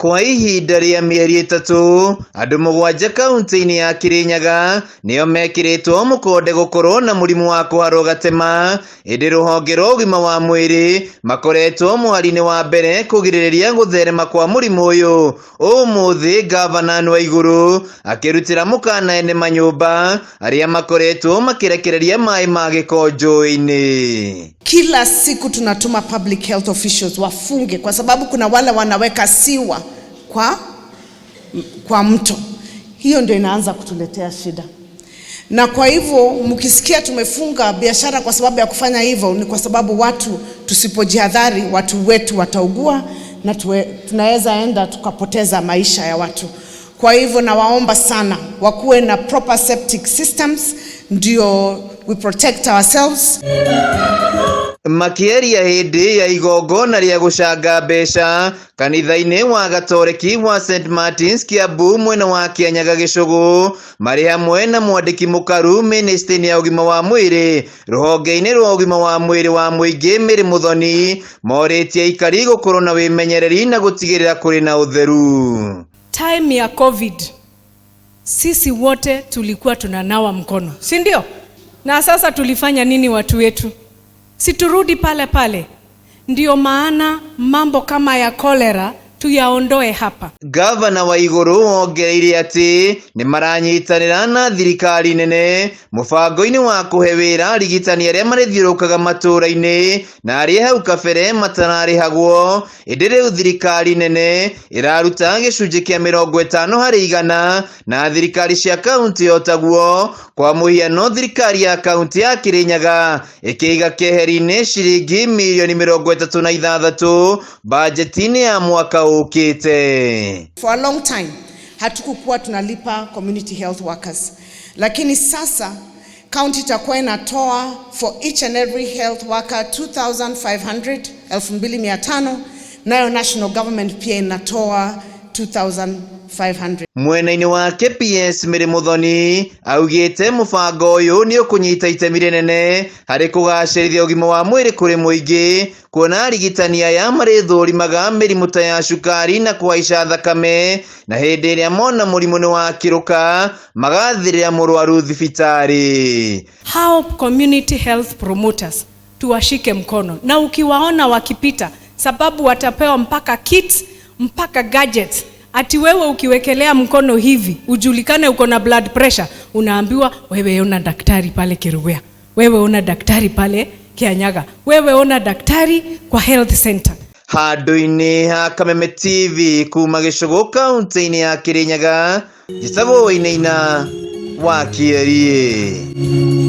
Kwa ihinda rĩa mĩeri 3, andũ 7 kaunti-inĩ ya Kirinyaga nĩo mekĩrĩtwo mũkonde gũkorwo na mũrimũ wa kũharwo gatema, ĩndĩ rũhonge rwa ũgima wa mwĩrĩ makoretwo mũhari-inĩ wa mbere kũgirĩrĩria gũtherema kwa mũrimũ ũyũ. Ũmũthĩ ngavana Anne Waiguru akĩrutĩra mũkana ene manyũmba arĩa makoretwo makĩrekereria maĩ ma gĩko njũĩ-inĩ. Kila siku tunatuma public health officials wafunge, kwa sababu kuna wale wanaweka sewer kwa mto. Hiyo ndio inaanza kutuletea shida. Na kwa hivyo mkisikia tumefunga biashara kwa sababu ya kufanya hivyo, ni kwa sababu watu tusipojihadhari, watu wetu wataugua na tunaweza enda tukapoteza maisha ya watu. Kwa hivyo nawaomba sana wakuwe na proper septic systems ndio we protect ourselves. Makĩaria hĩndĩ ya igongona rĩa gũcanga mbeca kanitha-inĩ wa Gatoreki wa St Martins Kiambu mwena wa Kianyaga Gĩcũgũ, marĩ hamwe na mwandĩki mũkaru ministry ya ũgima wa mwĩrĩ rũhonge-inĩ rwa ũgima wa mwĩrĩ wa mũingĩ Mary Muthoni, morĩtie aikari gũkorwo na wĩmenyereri na gũtigĩrĩra kũrĩ na ũtheru. Time ya COVID sisi wote tulikuwa tunanawa mkono, si ndio? Na sasa tulifanya nini watu wetu? Si turudi pale pale. Ndio maana mambo kama ya kolera tuyaondoe hapa. Gavana Waiguru ongereire atĩ nĩ maranyitanĩra na thirikari nene mũbango-inĩ wa kũhe wĩra arigitani arĩa marĩthiũrũrũkaga matũũra-inĩ na arĩa hau kabere matararĩhagwo, ĩndĩ rĩu thirikari nene ĩraruta gĩcunjĩ kĩa 50% na thirikari cia kaunti o taguo. Kwa mũhiano thirikari ya kaunti ya Kirinyaga ĩkĩiga keheri-inĩ ciringi mirioni 36 bajeti-inĩ ya mwaka ũkĩte. For a long time hatukukuwa tunalipa community health workers, lakini sasa county itakuwa inatoa for each and every health worker 2500, 2500, nayo national government pia inatoa 2500. Mwena-inĩ wake PS Mary Muthoni augĩte mũbango ũyũ nĩ ũkũnyita itemi rĩnene harĩ kũgacĩrithia ũgima wa mwĩrĩ kũrĩ mũingĩ, kuona arigitani aya marĩthũrimaga mĩrimũ ta ya cukari na kũhaica thakame, na hĩndĩ ĩrĩa mona mũrimũ nĩ wakĩrũka magathĩrĩra mũrwaru thibitarĩ. Hao community health promoters tuwashike mkono, na ukiwaona wakipita, sababu watapewa mpaka kits mpaka gadgets. Ati wewe ukiwekelea mkono hivi ujulikane uko na blood pressure, unaambiwa wewe ona daktari pale Kerugoya, wewe ona daktari pale Kianyaga, wewe ona daktari kwa health center. Handũ-inĩ ha Kameme TV kuma Gĩcũgũ kaunti-inĩ ya Kirinyaga, njĩtagwo Wainaina wa Kĩeriĩ.